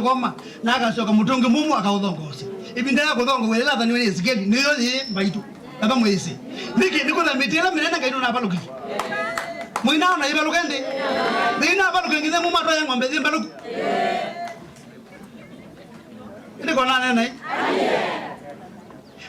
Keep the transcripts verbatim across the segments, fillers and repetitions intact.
Koma, na akasyoka mũtĩ ũngĩ mũmũ akaũthongoosya. Ĩvinda ya kũthongow'a ĩla yathaniwe nĩ Esikeli nĩyo yĩĩ mbaitũ. Ava mwĩsĩ. Nĩkĩ? Nĩkwĩthĩwa mĩtĩ ĩla mĩnene Ngai nũnavalũkĩtye. Mũinaona ĩvalũke ndĩ? Nĩinavalũke nginya mũmatwae ng'ombe yĩ mbalũku. Ĩndĩ kona nena ĩ?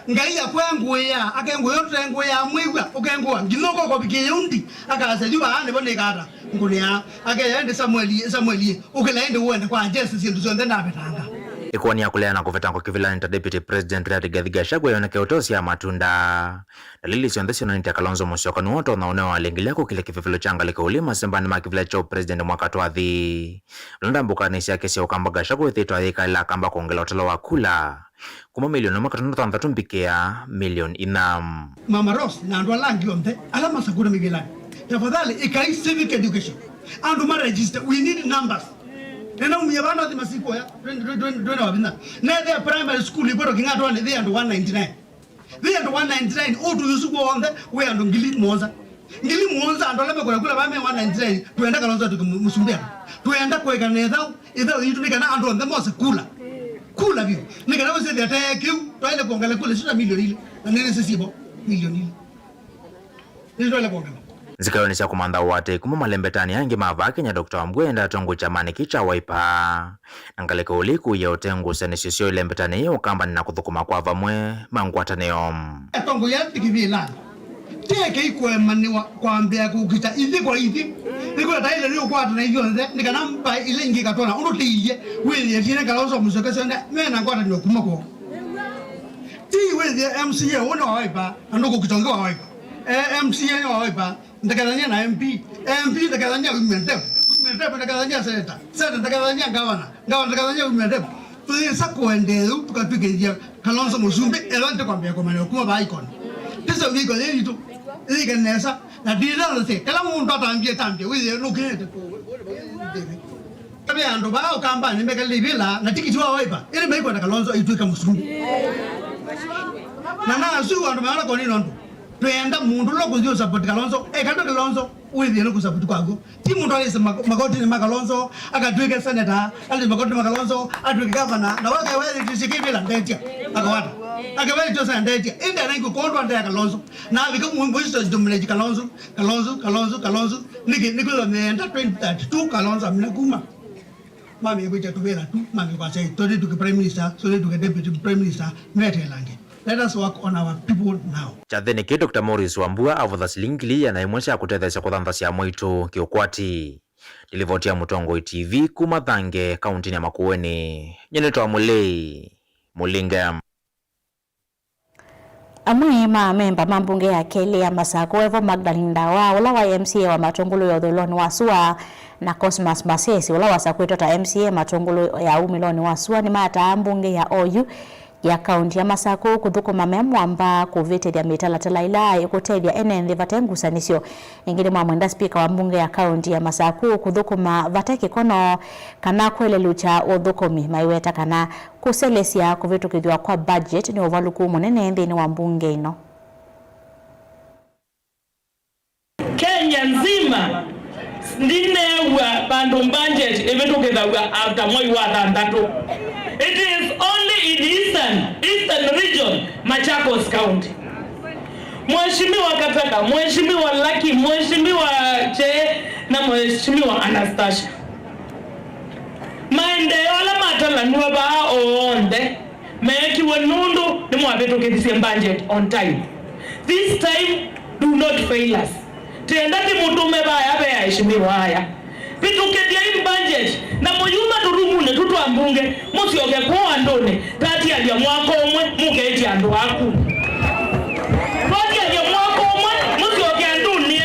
Ngai akwengũĩa, akengũĩa ũtengũĩa, amwĩw'a, ũkengũa, nginya ũkokovikĩĩa ũndi, akasya, yu vaa nĩvo nĩkata, ngũnĩaa. Akeya ĩndĩ Samueli, Samueli, ũkĩla ĩndĩ ũende kwa Jese syĩndũ syonthe ndavetanga. Ĩkoani ya kũleana kũvetangwa kĩvilanĩ ta Deputy President Rigathi Gachagua yoneke ũteũsyaa matunda. Ndalili syonthe syonanĩtye Kalonzo Musyoka nũtonya ũneo alengile kũkĩlya kĩvevelo kya ngalĩko ũlĩ masembanĩ ma kĩvila kya president mwaka twathi. Vala ndambũkanĩ syake sya ũkamba Gachagua ĩthĩtwa yĩkaĩla akamba kwongela ũtalo wa kula kuma milioni ĩmwe katono thanthatũ mbikĩa milioni ina. Mama Rose na andũ ala angĩ onthe ala masakũna mĩvĩlanĩ, tafadhali ĩkai civic education. Andũ ma register, we need numbers. Nĩnaumie vaa nathi masikoya, twende, twende, twende, twende wavinya. Nethĩa primary school ikwetwa Kĩng'atwanĩ thĩ andũ one ninety-nine. Thĩ andũ one ninety-nine, ũtũi ũsu w'onthe wĩ andũ ngili mũonza. Ngili mũonza andũ ala mekwenda kula vaa me one ninety-nine, twenda Kalonzo atw'ĩke mu-, mũsumbĩ andũ. Twenda kũeka na ĩthaũ, ĩthaũ yitũ nĩ kana andũ onthe mose kula. Kula vyũ. Nĩ kana wĩsĩthĩa tee kĩu, twaĩle kwongela kula isu ta milioni ilĩ. Na nĩnĩsĩ syĩvo, milioni ilĩ. Nĩtwaĩle kwongela. Nzikaĩonĩ sya kũmantha ũatĩĩi kuma malembetanĩ angĩ ma vaa Kenya, Doctor Wambua enda atongoi kyamanĩ kĩ kya Wiper. Na ngalĩko ũlĩ kũia ũte ngusanĩsyo syo ĩlembetanĩ yĩ ũkambanĩ na kũthũkũma kwa vamwe ma ngwatanĩo. Atongoi ala ti kĩvĩlanĩ, tekei kũemanĩwa kwambĩa kũkita ithyĩ kwa ithyĩ. Nĩkwĩthĩwa taĩle nĩ ũkwatana ithyonthe, nĩ kana mbaĩ ila ingĩ ikatwona ũndũ tĩilye, wĩthĩe tiene Kalonzo Musyoka syonthe mena ngwatanĩo kuma kwoo. Ti wĩthĩe M C A ũũ nĩ wa Wiper, na ndũkũkita ũngĩ wa Wiper. E, M C A nĩ wa Wiper, ndakethania na M P. M P ndakethania women rep. Women rep ndakethania senator. Senator ndakethania governor. Governor ndakethania women rep. Tũyĩsa kũendeea ũu, tũkatw'ĩkĩthya Kalonzo mũsumbĩ, ethwa nĩtũkwambĩa kũmanywa kuma vaa ĩkoni. Tĩsa wĩko yĩ yitũ, yĩke nesa, na ndĩla thĩ, kĩla mũndũ atambie tambie, wĩthĩe nũkĩĩte. Ve andũ vaa ũkambanĩ mekalĩte ivĩla na tikiti wa Wiper, ĩndĩ maikwenda Kalonzo aitw'ĩka mũsumbĩ. Na nasu andũ meona koni nondũ. Twenda mũndũ ũla ũkũthi ũsupport Kalonzo, eka nda Kalonzo, wĩthĩe nĩ kũsupport kwaku. Ti mũndũ alĩse ma-, makotinĩ ma Kalonzo, akatw'ĩke senator, alĩse makotinĩ ma Kalonzo, atw'ĩke governor, na wake wethi tĩsike ivĩla ndetia, akawata. Ake wethi tĩsike ndetia, ĩndĩ anaikwe kondwa ndea Kalonzo. Na avika mu-, mũico dominate Kalonzo, Kalonzo, Kalonzo, Kalonzo. Nĩkĩ, nĩkwĩthwa meenda twenty thirty-two Kalonzo amina kuma. Mami kwĩtya tũvĩla tu, mami kwasya, "Tũtĩ tũke prime minister, tũtĩ tũke deputy prime minister, metelange." Let us work on our people now. Kyathĩnĩ kĩĩ, Doctor Morris Wambua avotha silingi ngili ĩana ĩmwe sya kũtetheesya kũthanthasya amwaitũ kĩũkwati. Nĩ livoti ya Mũtongoi T V kuma Thange, kauntinĩ ya Makueni. Nyie nĩtawa Mũlei Mũlinge. Amwe ma amemba ma mbunge ya kelĩ ya Masakũ, Evo Magdalene Ndawa, ũla waĩ M C A wa Matũngũlũ ya ũthũĩlonĩ wa sua, na Cosmas Masesi, ũla wasakũĩtwe ta M C A Matũngũlũ ya umĩlonĩ wa sua, nĩmataa mbunge ya oyu ya kaunti ya Masakũ kũthũkũma me mwamba kũvĩtĩthya mĩtalatala ĩla ĩkũtethya ene nthĩ vate ngusanĩsyo. Ĩngĩ nĩmamwenda spika wa mbunge ya kaunti ya Masakũ kũthũkũma vate kĩkono kana kwelelũkya ũthũkũmi, maiweta kana kũselesya kũvĩtũkĩthw'a kwa budget nĩ ũvalũku mũnene nthĩnĩ wa mbunge ĩno. Kenya nzima ndineew'a vandũ budget ĩvĩtũkĩthaw'a after mwei wa thanthatũ. It is only in Eastern, Eastern region, Machakos County. Mheshimiwa Kataka, Mheshimiwa Lucky, Mheshimiwa Che, na Mheshimiwa Anastasia. Maendeeo ala matalanw'a vaa onthe meekiwe nũndũ nĩmwavĩtũkĩthisye budget on time. This time, do not fail us. Tenda tĩmũtũme vaya ve aheshimiwa aya. Vĩtũkĩthyai budget na mũyuma tũrumunĩ tũ twa mbunge, mũsyoke kũũ andũnĩ, tatialya mwaka ũmwe, mũkeĩtya andũ aku. Tatialya mwaka ũmwe, mũsyoke andũnĩ.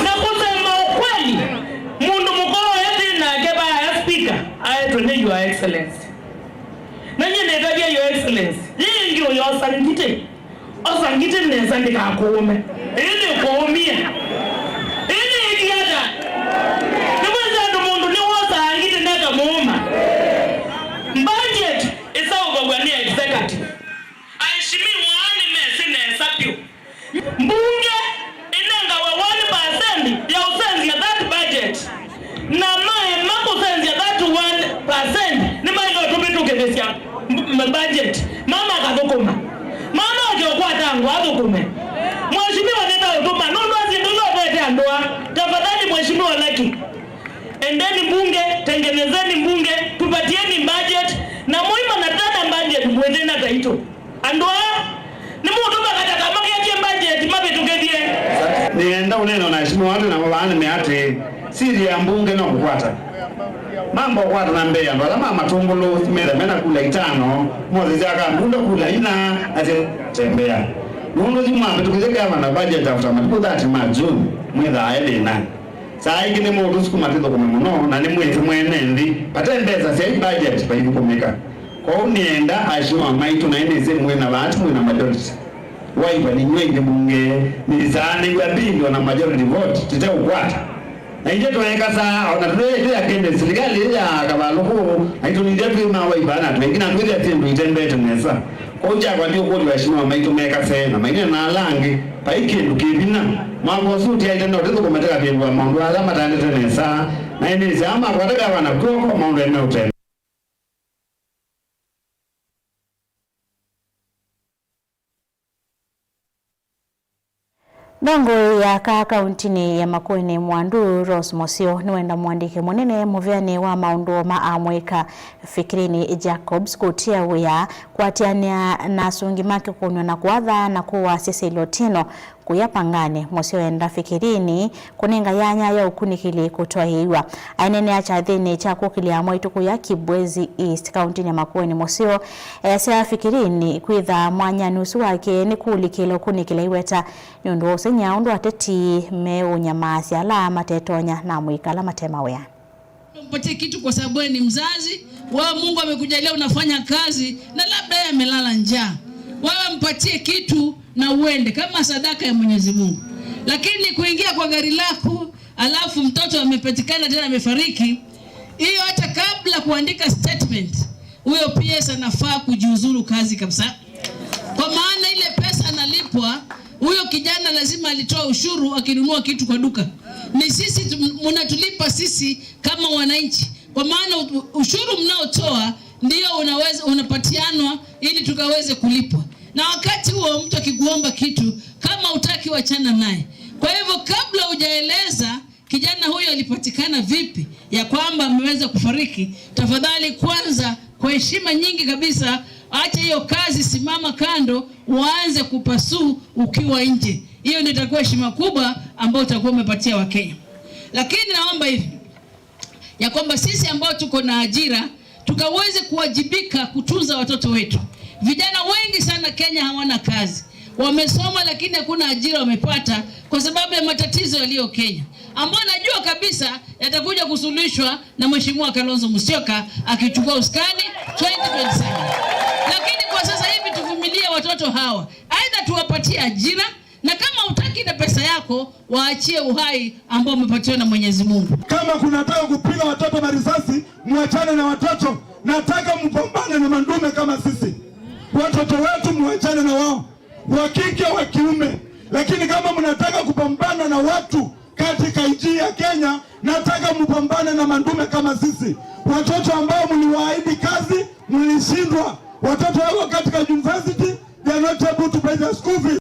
Na kusema ukweli, mũndũ mũkũũ ethĩ nake vaya speaker aetwe nĩ Your Excellency. Na nyie nĩtavya Your Excellency, yĩngĩ ũyosa ngitĩ. Osa ngitĩ nesa ndĩkakũũme. Ĩĩ nĩkũũmie. Ĩĩ nĩĩkie ata? Nĩwĩsĩ andũ mũndũ nĩwosaa ngitĩ neka mũũma. Budget ĩsaũvaw'a nĩ executive. Aheshimiwa nĩmesĩ nesa vyũ. Mbunge ĩnengawe one percent ya ũsenzya that budget. Na maema kũsenzya that one percent. Budget. Mama akathũkũma. Mama oke ũkwata ngũ athũkũme. Mheshimiwa nĩtaũtũma nũndũ wa syĩndũ ila ũvete andũ aa. Tafadhali Mheshimiwa Lucky, endeni bunge, tengenezeni bunge, tupatieni budget, na mũimana tena budget mwĩthĩna taitũ. Andũ aa nĩmũtũma kataka maketye budget mavĩtũkĩthye. Nĩenda ũnene na Mheshimiwa watu na mavaa nĩme atĩ siri ya mbunge no kũkwata. Mamba ũkwata na mbee andũ ala ma Matũngũlũ metha mena kula itano, Moses akambunda kula ina atĩ tembea. Nũndũ yu mwavĩtũkĩthye gavana budget after matukũ thirty ma June, mwĩthaa e thĩnanĩ. Saa ingĩ nĩ mũndũ sukuma tũthũkũme mũno, na nĩ mwĩsĩ mwene nthĩ, vate mbesa syai budget vaithũkũmĩka. Kwoou nĩenda aheshimiwa maitũ, na nĩsĩ mwĩ na bahati, mwĩ na majority. Wiper nĩ nyw'ĩ nĩ bunge, nĩsaa nĩw'a bill ona majority vote tũteũkwata. Na ithyĩ tũekasaa, ona tũyĩtwĩa kende silikalĩ ya kavalũkũ, aitũ nithyĩ twĩ ma Wiper na twĩ ĩngĩ, na twĩthĩa syĩndũ itembete nesa. Kwoou kyakwa nĩ ũkũlya aheshimiwa maitũ mekase na maine na ala angĩ, vai kĩndũ kĩ vinya. Mwaka ũsu ũtiaĩte no tũthũkũme tũkavĩndũa maũndũ ala mataendete nesa, na ĩnĩsĩ aa makwata gavana kw'oko maũndũ emeũtenda. Nthongoi ya aka kauntinĩ ya Makueni Mwandu, Rose Museo, nĩwenda mũandĩki mũnene mũveanĩ wa maũndũ ma amũika Fikirini Jacobs kũtia wĩa kũatĩanĩa na asungi ma kĩkũnyo na kũatha na kũwasya Seli Otieno kũya Pangani. Museo enda Fikirini kũnenga yanya ya ũkunĩkĩli kũtwaĩĩw'a. Aineenea kyathĩnĩ kya kũkĩlya mwaitũ kũya Kibwezi East, kauntinĩ ya Makueni, Museo easya Fikirini kwĩtha mwanyanĩ ũsu wake nĩ kũũlikĩla ũkunĩkĩla iweta nĩ ũndũ wa ũsengy'a ũndũ ateti meũnyamaasya ala matetonya na amũika ala mate mawĩanĩ. Mpatie kitu kwa sababu wewe ni mzazi. Wewe Mungu amekujalia unafanya kazi na labda yeye amelala njaa. Wewe mpatie kitu na uende kama sadaka ya Mwenyezi Mungu. Lakini kuingia kwa gari lako, alafu mtoto amepatikana tena amefariki, hiyo hata kabla kuandika statement, huyo P S anafaa kujiuzuru kazi kabisa. Kwa maana ile pesa analipwa, huyo kijana lazima alitoa ushuru akinunua kitu kwa duka. Ni sisi tu-, mnatulipa sisi kama wananchi. Kwa maana u-, ushuru mnaotoa ndio unaweza, unapatianwa ili tukaweze kulipwa. Na wakati huo mtu akikuomba kitu, kama hutaki, wachana naye. Kwa hivyo, kabla hujaeleza kijana huyo alipatikana vipi ya kwamba ameweza kufariki, tafadhali kwanza, kwa heshima nyingi kabisa, acha hiyo kazi, simama kando, uanze kupasua ukiwa nje. Hiyo ndio itakuwa heshima kubwa ambayo utakuwa umepatia Wakenya. Lakini naomba hivi, ya kwamba sisi ambao tuko na ajira tukaweze kuwajibika kutunza watoto wetu. Vijana wengi sana Kenya hawana kazi, wamesoma lakini hakuna ajira wamepata kwa sababu ya matatizo yaliyo Kenya, ambayo najua kabisa yatakuja kusuluhishwa na Mheshimiwa Kalonzo Musyoka akichukua usukani twenty twenty-seven. Lakini kwa sasa hivi tuvumilie watoto hawa, aidha tuwapatie ajira, na kama hutaki na pesa yako, waachie uhai ambao umepatiwa na Mwenyezi Mungu. Kama kunataka kupiga watoto marisasi, muachane na watoto. Nataka mpambane na mandume kama sisi. Watoto wetu muachane na wao, wa kike, wa kiume. Lakini kama mnataka kupambana na watu katika nchi ya Kenya, nataka mpambane na mandume kama sisi. Watoto ambao mliwaahidi kazi, mlishindwa. Watoto wako katika university, they are not able to pay their school fees.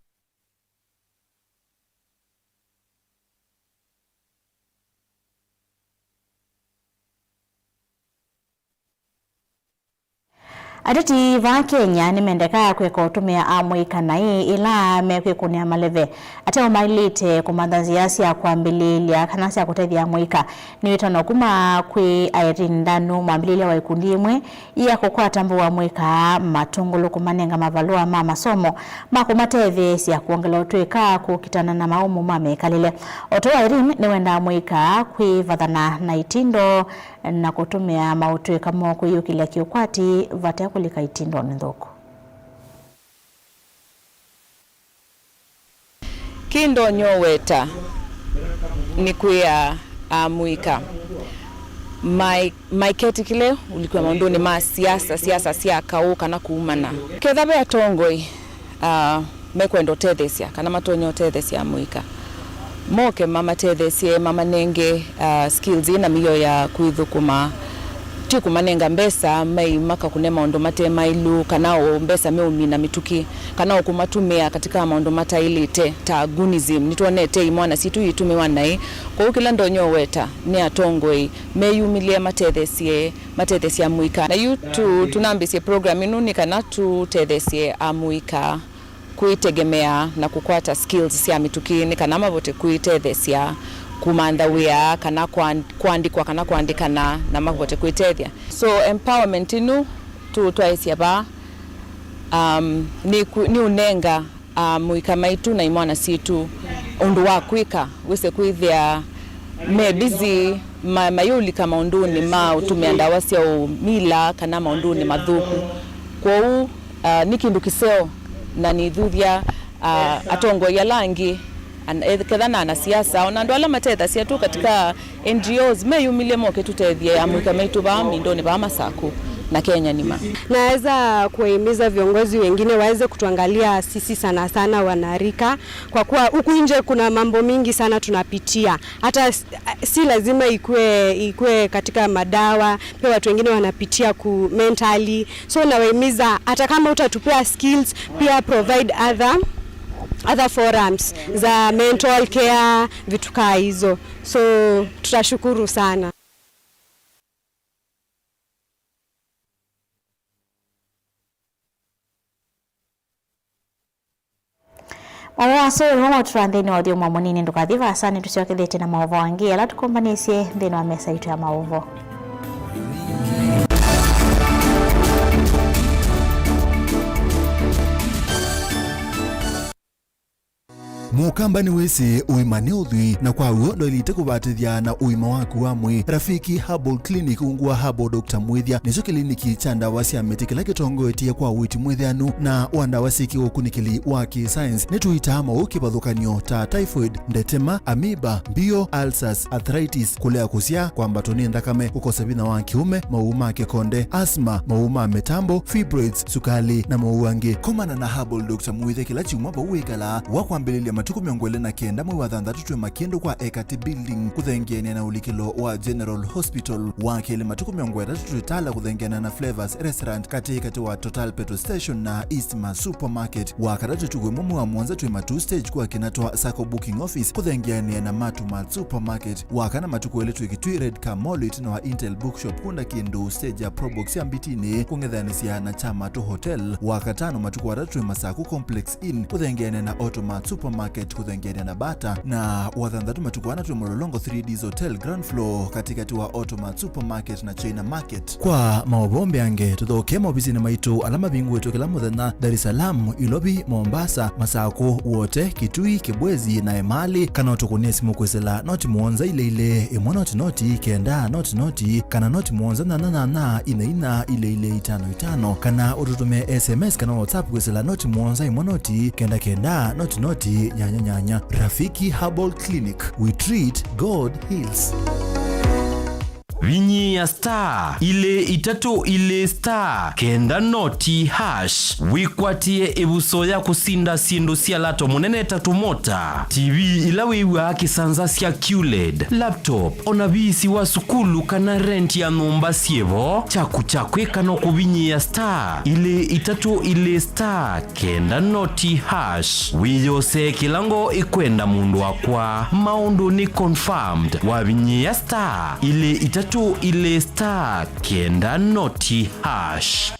Ateti vaa Kenya nĩmendekaa kwĩka ũtũmĩa amũika naĩ ĩla mekwĩkũnĩa maleve. Ateo maĩlĩte kũmantha nzĩa sya kwambĩlĩĩlya kana sya kũtethya amũika. Nĩwĩtano kuma kwĩ Irene Ndanu, mwambĩlĩlya wa ikundi imwe ya kũkwata mbau amũika Matũngũlũ, kũmanenga mavalũa ma masomo ma kũmatetheesya kwongela ũtũĩka kũkitana na maũmũ ma mĩkalĩle. O ta ũu Irene nĩwendaa amũika kwĩvathana na itindo na kũtũmĩa maũtũĩka moo kwĩyũkĩlya kĩũkwati vate kũlika itindonĩ nthũku. Kĩndonyoweta nĩ kwĩa amũika mai-, maiketĩkĩle ũlikwa maũndũnĩ ma siasa, siasa sya kaũ kana kuumana. Ketha ve atongoi, ah, mekwenda ũtetheesya kana matonya ũtetheesya amũika, moke mamatetheesye, mamanenge, ah, skills ĩna mĩio ya kwĩthũkũma, Ti kũmanenga mbesa mai makakũne maũndũ mate maĩlu, kana o mbesa meũmina mĩtũkĩ, kana o kũmatũmĩa katika maũndũ mataĩlĩte ta goonism. Nĩtwonete imwana sitũ iitũmĩwa naĩ. Kwoou kĩla ndonya ũweta nĩ atongoi meyumĩlye matetheesye, matetheesye amũika. Na yu tu, tũnambĩĩsye program ĩno nĩ kana tũtetheesye amũika kwĩtegemea na kũkwata skills sya mĩtũkĩ nĩ kana mavote kwĩtetheesya kũmantha wĩa kana kũan-, kũandĩkwa kana kũandĩkana na mavote kwĩtethya. So empowerment ĩno tũtwaĩsya vaa, um, nĩ kũ-, nĩ ũnenga amũika maitũ na imwana sitũ ũndũ wa kwĩka, wĩse kwĩthĩa me busy, ma-, mayũlika maũndũnĩ ma ũtũmĩa ndawa sya ũmila kana maũndũnĩ mathũku. Kwoou, ah, nĩ kĩndũ kĩseo, na nĩthuthya, ah, atongoi ala angĩ, an-, eth-, ketha na anasiasa, ona andũ ala matethasya tu katika N G Os, meyumĩlye moke tũtethye amũika maitũ vaa mindonĩ vaa Masakũ na Kenya nima. Naweza kuwahimiza viongozi wengine waweze kutuangalia sisi sana sana wanarika, kwa kuwa huku nje kuna mambo mingi sana tunapitia. Hata s-, si lazima ikue, ikue katika madawa, pia watu wengine wanapitia ku mentally. So nawahimiza, hata kama utatupea skills, pia provide other, other forums za mental care, vitu kaa hizo. So tutashukuru sana. Maũvoo asu nĩmo maũtũtwaa nthĩnĩ wa ũthyũmũo mũnini. Ndũkathi vaasa, nĩtũsyokethĩtye na maũvoo angĩ ala tũkũmbanĩsye nthĩnĩ wa mesa yitũ ya maũvoo. Mũkamba nĩwĩsĩ ũima nĩ ũthwii, na kwa w'o ndwaĩlĩte kũvatĩthya na ũima waku wa mwĩĩ. Rafiki Herbal Clinic, ungu wa Herbal Doctor Mwĩthya, nĩkyo kĩliniki kya ndawa sya mĩtĩ kĩla kĩtongoetye kwa ũiiti mwĩtheanu na wa ndawa syĩ kĩũkunĩkĩli wa kĩ-science. Nĩtũitaa maũũ kĩvathũkany'o ta typhoid, ndetema, amoeba, mbio, ulcers, arthritis, kũlea kũsyaa, kwambatwa nĩ nthakame, kũkosa vinya wa kĩũme, maũũ ma kĩkonde, asthma, maũũ ma mĩtambo, fibroids, sukali, na maũũ angĩ. Komana na Herbal Doctor Mwĩthya kĩla kyumwa vau wĩkalaa, wa kwambĩlĩlya matukũ mĩongo ĩlĩ na kenda mwei wa thanthatũ twĩ Makĩndũ kwa Ekati Building, kũthengeanĩa na ũlikĩlo wa General Hospital. Wa kelĩ matukũ mĩongo ĩtatũ twĩ Tala kũthengeanĩa na Flavors Restaurant, katĩ katĩ wa Total Petrol Station na Eastma Supermarket. Wa katatũ ĩtukũ ĩmwe mwei wa mũonza twĩ Matuu Stage kwa Kinatwa Sacco Booking Office, kũthengeanĩa na Matumal Supermarket. Wa kana matukũ elĩ twĩ Kitui Red Car Mall ĩtina wa Intel Bookshop kũnda kĩndũ stage ya Probox ya Mbitinĩ kũng'ethanĩsya na Kyamatu Hotel. Wa katano matukũ atatũ twĩ Masaku Complex Inn kũthengeanĩa na Automat Supermarket kũthengeanĩa na Bata, na wa thanthatũ matukũ ana twĩ Mlolongo three Ds Hotel ground floor katĩkatĩ wa Automat Supermarket na China Market. Kwa maũvoo mbeange, tũthokee maovisinĩ maitũ ala mavingũĩtwe kĩla mũthenya, Dar es Salaam, Ilovi, Mombasa, Masakũ, Wote, Kitui, Kibwezi na Emali, kana ũtũkũnĩe simũ kwĩsĩla noti mũonza ilĩ ilĩ, ĩmwe noti noti, kenda noti noti, kana noti mũonza nyanya nyanya, inya inya, ilĩ ilĩ, itano itano, kana ũtũtũmĩe S M S kana WhatsApp kwĩsĩla noti mũonza ĩmwe noti, kenda kenda, noti noti, nyanya nyanya. Rafiki Herbal Clinic, we treat, God heals. Vinyĩĩa star ilĩ itatũ ilĩ star kenda noti hash wĩkwatĩe ĩvuso ya kũsinda syĩndũ sya lato mũnene ta tũmota, T V ila wĩw'aa kĩsanza sya Q led, laptop, o na viisi wa sukulu kana rent ya nyũmba syĩ vo. Kyaku kya kwĩka no kũvinyĩĩa star ilĩ itatũ ilĩ star kenda noti hash. Wĩyosee kĩla ngoo ĩkwenda mũndũ wakwa. Maũndũ nĩ confirmed. Wavinyĩĩa star ilĩ itatũ ilĩ star kenda noti hash.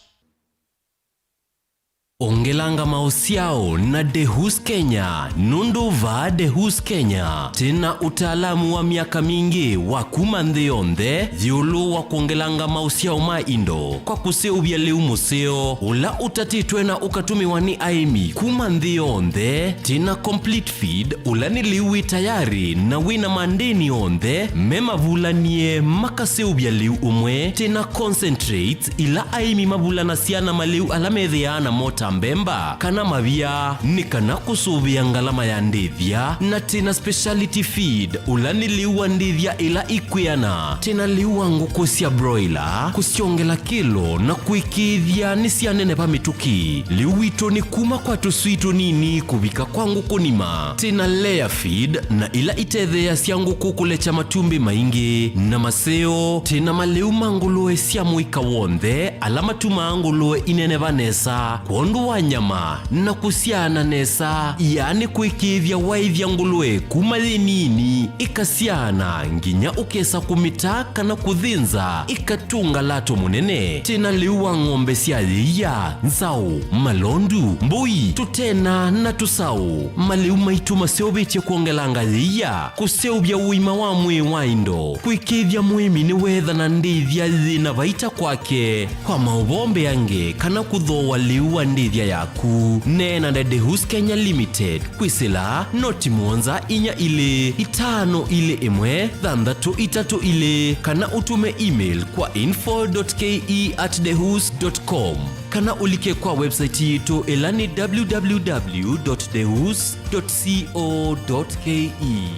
Ongelanga maũsyao na Dehus Kenya, nũndũ vaa Dehus Kenya twĩ na ũtaalamu wa myaka mingĩ wa kuma nthĩ yonthe ĩũlũ wa kwongelanga maũsyao ma indo kwa kũseũvya lĩu mũseo ũla ũtatĩtwe na ũkatũmĩwa nĩ aĩmi kuma nthĩ yonthe. Twĩ na complete feed, ũla nĩ lĩu wĩ tayarĩ na wĩ na mandĩni onthe me mavulanie makaseũvya lĩu ũmwe. Twĩ na concentrates, ila aĩmi mavulanasya na malĩu ala methĩaa namo ta mbemba, kana mavia, nĩ kana kũsũvĩa ngalama ya ndĩthya, na twĩ na speciality feed, ũla nĩ lĩu wa ndĩthya ĩla ikwĩana. Twĩ na lĩu wa ngũkũ sya broiler, kũsyongela kĩlo na kũĩkĩĩthya nĩsyaneneva mĩtũkĩ. Lĩu witũ nĩ kuma kwa tũswii tũnini kũvika kwa ngũkũ nima. Twĩ na layer feed na ila itetheeasya ngũkũ kũlekya matumbĩ maingĩ na maseo. Twĩ na malĩu ma ngũlũe sya mũika w'onthe ala matumaa ngũlũe ineneva nesa kwondũ wa nyama na kũsyaana nesa, yaani kũĩkĩĩthya waĩthya ngũlũe kuma yĩ nini ĩkasyaana nginya ũkesa kũmĩta kana kũthĩnza ĩkatũnga lato mũnene. Twĩ na lĩu wa ng'ombe sya yĩia, nzaũ, malondu, mbũi, tũtena na tũsaũ. Malĩu maitũ maseũvĩtye kwongelanga yĩia, kũseũvya ũima wa mwĩĩ wa indo, kũĩkĩĩthya mũĩmi nĩweethana ndĩthya yĩ na vaita kwake. Kwa maũvoo mbeange kana kũthooa lĩu wa ndĩthya yaku, neena na Dehus Kenya Limited. Kwĩsĩla noti mũonza inya ilĩ itano ilĩ ĩmwe thanthatũ itatũ ilĩ kana ũtũme email kwa info dot K E at dehus dot com kana ũlike kwa website yitũ ĩla nĩ w w w dot dehus dot co dot K E.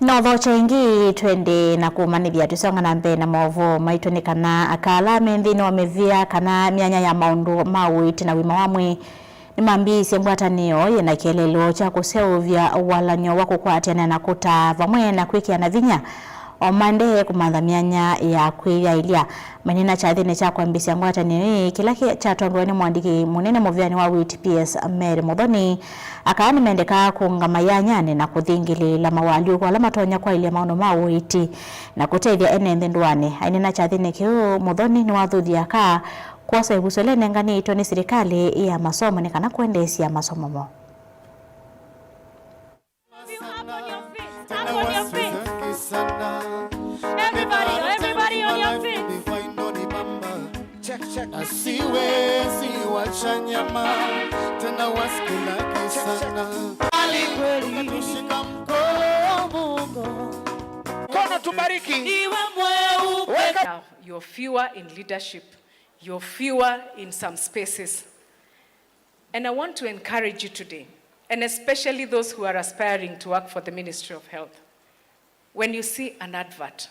No thokye ĩngĩ twende na kũmanyĩthya tũsonga na mbee na maũvoo maitũ nĩ kana aka ala me nthĩnĩ wa mĩvĩa kana myanya ya maũndũ ma ũiiti na ũima wa mwĩĩ nĩmambĩĩisye ngwatanĩo yĩ na kĩeleelo kya kũseũvya walany'o wa kũkwatana na kũtaa vamwe na kwĩkĩana vinya o maendee kũmantha myanya ya kwĩyaĩlya. Maineena kyathĩnĩ kya kwambĩĩsya ngwatanĩo ĩĩ, kĩla kĩ-, kyatongoew'e nĩ mũandĩki mũnene mũvĩanĩ wa ũiiti P S Mary Muthoni, akaa nĩmendekaa kũũngama iyanyanĩ na kũthingĩlĩĩla mawaalyũko ala matonya kwaĩlya maũndũ ma ũiiti na kũtethya ene nthĩ ndũanĩ. Aineena kyathĩnĩ kĩu, Muthoni nĩwathuthie akaa kwosa ĩvuso ĩla ĩnenganĩtwe nĩ silikalĩ ya masomo nĩ kana kũendeesya masomo moo. Up on your feet. Up on your feet. Everybody, everybody on your feet. Check, check. Na siwezi wacha nyama, tena wasikilaki sana. Kushika mkono. Mkono tubariki. Iwe mweupe. Weka. Now, you're fewer in leadership, you're fewer in some spaces. And I want to encourage you today, and especially those who are aspiring to work for the Ministry of Health, when you see an advert,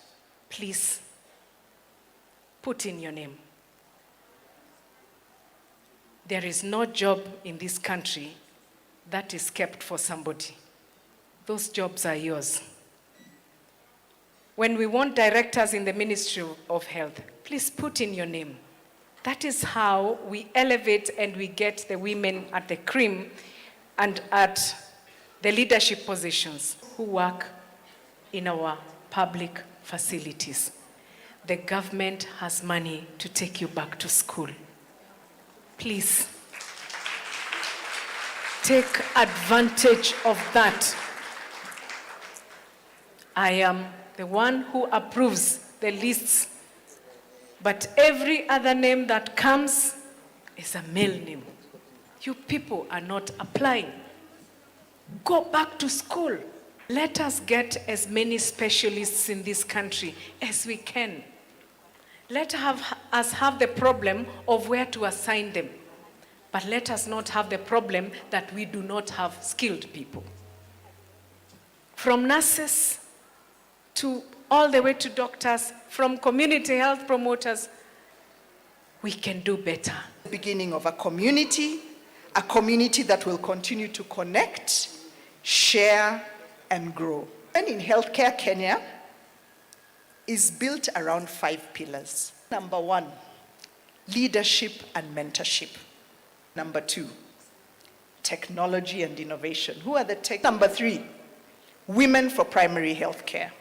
please put in your name. There is no job in this country that is kept for somebody. Those jobs are yours. When we want directors in the Ministry of Health, please put in your name. That is how we elevate and we get the women at the cream and at the leadership positions who work in our public facilities. The government has money to take you back to school. Please take advantage of that. I am the one who approves the lists, but every other name that comes is a male name. You people are not applying. Go back to school. Let us get as many specialists in this country as we can. Let have, us have the problem of where to assign them, but let us not have the problem that we do not have skilled people. From nurses to all the way to doctors, from community health promoters, we can do better. Beginning of a community, a community that will continue to connect, share, and grow. And in healthcare, Kenya is built around five pillars. Number one, leadership and mentorship. Number two, technology and innovation. Who are the tech? Number three, women for primary health care.